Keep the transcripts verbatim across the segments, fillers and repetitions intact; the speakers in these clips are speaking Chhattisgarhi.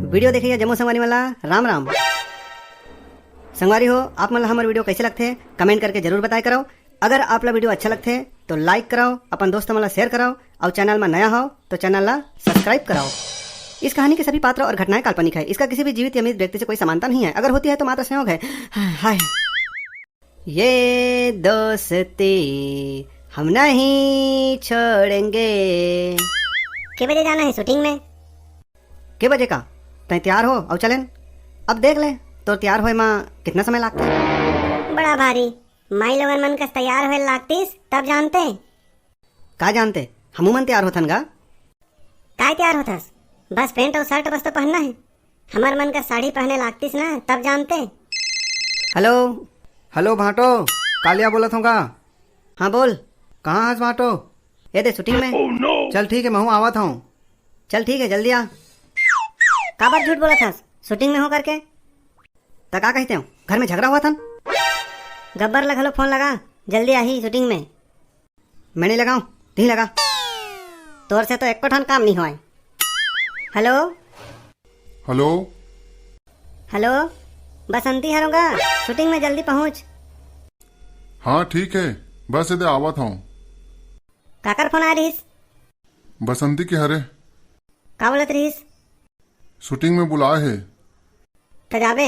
वीडियो देखे या जम्मो संगवारी मन ला राम राम। संगवारी हो, आप मन ला हमर वीडियो कैसे लगथे, कमेंट करके जरूर बताए करो। अगर आप ला वीडियो अच्छा लगथे तो लाइक करो, अपन दोस्त मन ला शेयर करो, और चैनल में नया हो तो चैनल ला सब्सक्राइब करो। इस कहानी के सभी पात्र और घटनाएं काल्पनिक है। इसका किसी भी जीवित या मृत व्यक्ति से कोई समानता नहीं है। अगर होती है तो मात्र संयोग है। हाय। ये दोस्ती हम नहीं छोड़ेंगे। के बजे जाना है शूटिंग में? के बजे का? तैं तैयार हो और चलेन। अब देख ले, तोर तैयार होए मा कितना समय लागथे। बड़ा भारी, माई लोगन मन कस तैयार होए लागतिस तब जानते। का जानते, हमू मन तैयार होथन गा। काय तैयार होथस? बस पैंट और शर्ट बस तो पहनना है। हमर मन का साड़ी पहने लागतिस ना, तब जानते। हेलो। हेलो भांटो, कालिया बोलत हूँ का? हाँ बोल। कहाँ हस भांटो? ये दे शूटिंग में। चल ठीक है, महूँ आवत हूँ। चल ठीक है, जल्दी आ। काबर झूठ बोलत हस शूटिंग में हो करके? त का कहते हो, घर में झगड़ा होवत हन? गब्बर ला घलो फोन लगा, जल्दी आही शूटिंग में। मैं नहीं लगाऊं, तहीं लगा। तोर से तो एको ठन काम नहीं होय। हेलो। हेलो। हेलो, बसंती हरों गा, शूटिंग में जल्दी पहुंच। हाँ ठीक है, बस ये दे आवत हूँ। काकर फोन आय रहिस? बसंती के हरे। का बोलत रहिस? शूटिंग में बुलाए हे। त जाबे?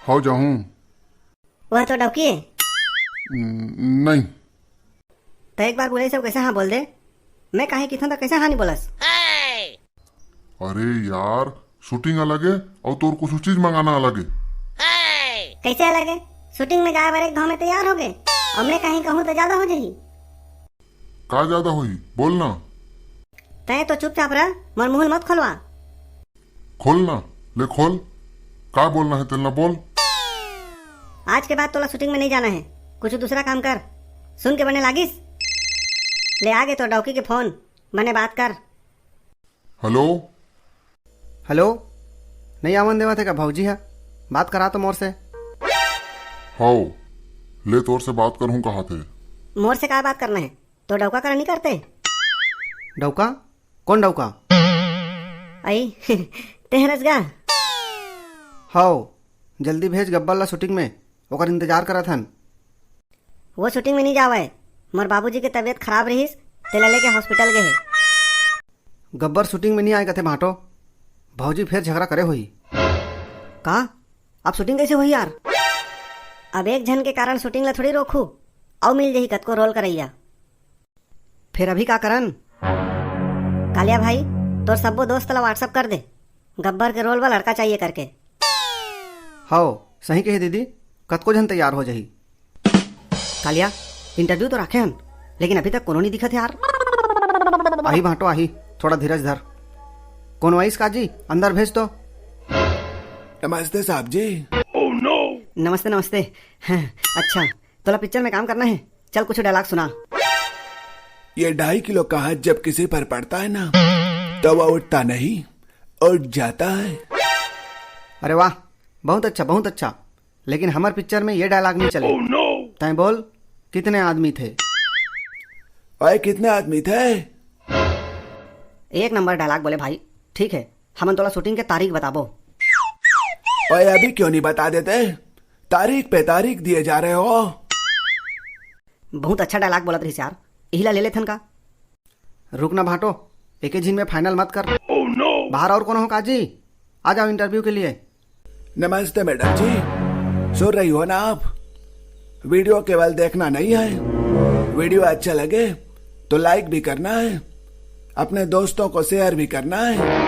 हव, जाहूं। वह तो डौकी हे। न-, नहीं। त एक बार बुलाइस हे, कैसे हाँ बोल दे? मैं काहे किथों त कैसे हाँ नहीं बोलस? अरे यार, शूटिंग अलग हे और तोर कुछ चीज मंगाना अलग हे। कैसे अलग हे? शूटिंग में जाए बर एक घाव में तैयार हो गए, अब मैं कहीं कहूँ त ज्यादा हो जाही। का ज्यादा होही? बोल ना। तैं तो चुपचाप रह, मोर मुंह ल मत खोलवा। खोल ना, ले खोल। का बोलना है तेला बोल। आज के बाद तोला शूटिंग में नहीं जाना है, कुछ दूसरा काम कर। सुन के बने लागिस? ले आगे तो डौकी के फोन, बने बात कर। हेलो। हेलो। नहीं आवन देवत हे का भौजी ह? बात करा तो मोर से। हव, ले तोर से बात करहूं कहा थे। मोर से का बात करना है? तो डौका करा नहीं करते? डौका? कौन डौका? आई, तेहरस गा। हव, जल्दी भेज गब्बर ला शूटिंग में, ओकर इंतजार करत हन। वो शूटिंग में नहीं जावय, मोर बाबूजी के तबीयत खराब रहिस, तेला लेके हॉस्पिटल गए हे। गब्बर शूटिंग में नहीं आए कथे भांटो, भौजी फेर झगड़ा करे होही। का? अब शूटिंग कैसे होही यार? अब एक झन के कारण शूटिंग ला थोड़ी रोकहू, अउ मिल जही कतको रोल करैया। फेर अभी का करन? कालिया भाई, तोर सब्बो दोस्त ला WhatsApp कर दे, गब्बर के रोल बर लड़का चाहिए करके। हव, सही कहे दीदी, कतको झन तैयार हो जही। कालिया, इंटरव्यू तो राखे हन, लेकिन अभी तक कोनो नहीं दिखत हे यार। आही भांटो आही, थोड़ा धीरज धर। कोनो आइस का जी, अंदर भेज तो। नमस्ते साहब जी। नमस्ते, नमस्ते। अच्छा, तोला पिक्चर में काम करना है, चल कुछ डायलॉग सुना। ये ढाई किलो का हाथ जब किसी पर पड़ता है ना, तो वो उठता नहीं, उठ जाता है। अरे वाह, बहुत अच्छा, बहुत अच्छा। लेकिन हमर पिक्चर में ये डायलॉग नहीं चले। तैं बोल, कितने आदमी थे? ओए, कितने आदमी थे? एक नंबर डायलॉग बोले भाई। ठीक है, हमन तोला शूटिंग के तारीख बताबो। ओए, अभी क्यों नहीं बता देते? तारीख पे तारीख दिए जा रहे हो। बहुत अच्छा डायलॉग बोलत रहिस यार, इही ला ले लेथन का? रुक ना भांटो, एके झिन में फाइनल मत कर। बाहर और कोनो हो का जी? आ जाओ इंटरव्यू के लिए। नमस्ते मैडम जी, सुन रही हो ना आप? वीडियो केवल देखना नहीं है, वीडियो अच्छा लगे तो लाइक भी करना है, अपने दोस्तों को शेयर भी करना है।